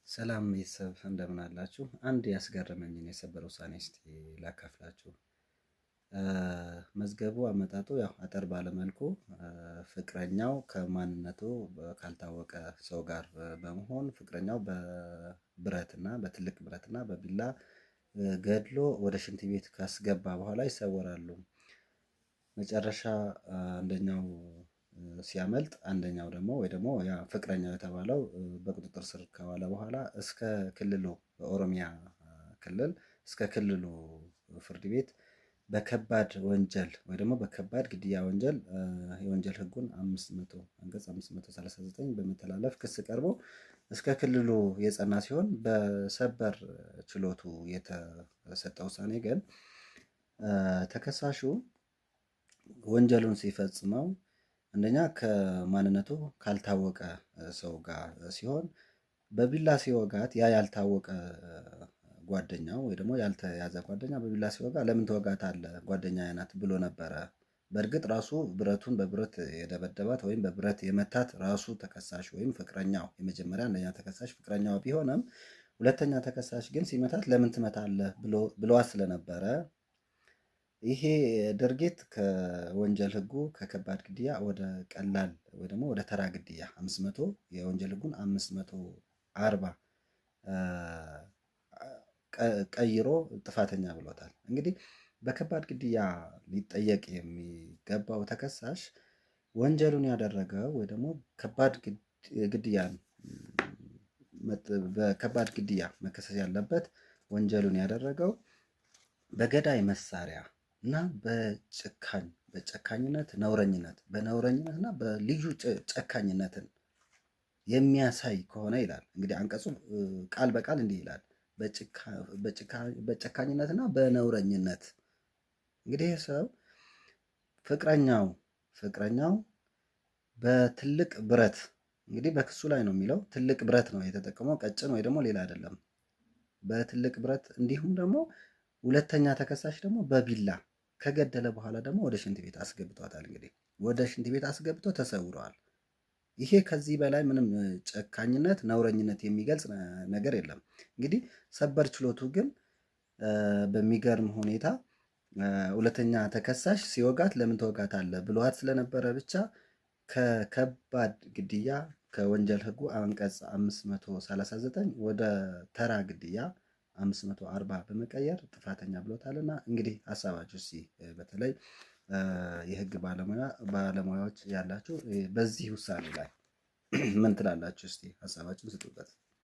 ሰላም ቤተሰብ እንደምን አላችሁ? አንድ ያስገረመኝን የሰበር ውሳኔ እስቲ ላካፍላችሁ። መዝገቡ አመጣጡ ያው አጠር ባለመልኩ ፍቅረኛው ከማንነቱ ካልታወቀ ሰው ጋር በመሆን ፍቅረኛው በብረትና በትልቅ ብረትና በቢላ ገድሎ ወደ ሽንት ቤት ካስገባ በኋላ ይሰወራሉ። መጨረሻ አንደኛው ሲያመልጥ አንደኛው ደግሞ ወይ ደግሞ ያ ፍቅረኛው የተባለው በቁጥጥር ስር ከዋለ በኋላ እስከ ክልሉ በኦሮሚያ ክልል እስከ ክልሉ ፍርድ ቤት በከባድ ወንጀል ወይ ደግሞ በከባድ ግድያ ወንጀል የወንጀል ሕጉን 500 አንቀጽ 539 በመተላለፍ ክስ ቀርቦ እስከ ክልሉ የጸና ሲሆን፣ በሰበር ችሎቱ የተሰጠ ውሳኔ ግን ተከሳሹ ወንጀሉን ሲፈጽመው አንደኛ ከማንነቱ ካልታወቀ ሰው ጋር ሲሆን፣ በቢላ ሲወጋት ያ ያልታወቀ ጓደኛው ወይ ደግሞ ያልተያዘ ጓደኛ በቢላ ሲወጋ ለምን ትወጋታለህ ጓደኛዬ ናት ብሎ ነበረ። በእርግጥ ራሱ ብረቱን በብረት የደበደባት ወይም በብረት የመታት ራሱ ተከሳሽ ወይም ፍቅረኛው፣ የመጀመሪያ አንደኛ ተከሳሽ ፍቅረኛው ቢሆንም፣ ሁለተኛ ተከሳሽ ግን ሲመታት ለምን ትመታለህ ብለዋት ስለነበረ ይሄ ድርጊት ከወንጀል ሕጉ ከከባድ ግድያ ወደ ቀላል ወይ ደግሞ ወደ ተራ ግድያ 500 የወንጀል ሕጉን 540 ቀይሮ ጥፋተኛ ብሎታል። እንግዲህ በከባድ ግድያ ሊጠየቅ የሚገባው ተከሳሽ ወንጀሉን ያደረገው ወይ ደግሞ ከባድ ግድያን በከባድ ግድያ መከሰስ ያለበት ወንጀሉን ያደረገው በገዳይ መሳሪያ እና በጨካኝ በጨካኝነት ነውረኝነት በነውረኝነት እና በልዩ ጨካኝነትን የሚያሳይ ከሆነ ይላል። እንግዲህ አንቀጹ ቃል በቃል እንዲህ ይላል። በጨካኝነትና በነውረኝነት። እንግዲህ ይህ ሰው ፍቅረኛው በትልቅ ብረት፣ እንግዲህ በክሱ ላይ ነው የሚለው፣ ትልቅ ብረት ነው የተጠቀመው፣ ቀጭን ወይ ደግሞ ሌላ አይደለም። በትልቅ ብረት እንዲሁም ደግሞ ሁለተኛ ተከሳሽ ደግሞ በቢላ ከገደለ በኋላ ደግሞ ወደ ሽንት ቤት አስገብቷታል። እንግዲህ ወደ ሽንት ቤት አስገብቶ ተሰውረዋል። ይሄ ከዚህ በላይ ምንም ጨካኝነት፣ ነውረኝነት የሚገልጽ ነገር የለም። እንግዲህ ሰበር ችሎቱ ግን በሚገርም ሁኔታ ሁለተኛ ተከሳሽ ሲወጋት ለምን ትወጋታለህ ብሏት ስለነበረ ብቻ ከከባድ ግድያ ከወንጀል ሕጉ አንቀጽ 539 ወደ ተራ ግድያ 540 በመቀየር ጥፋተኛ ብሎታልና፣ እንግዲህ ሀሳባችሁ እስኪ በተለይ የህግ ባለሙያዎች ያላችሁ በዚህ ውሳኔ ላይ ምን ትላላችሁ? እስቲ ሀሳባችሁን ስጡበት።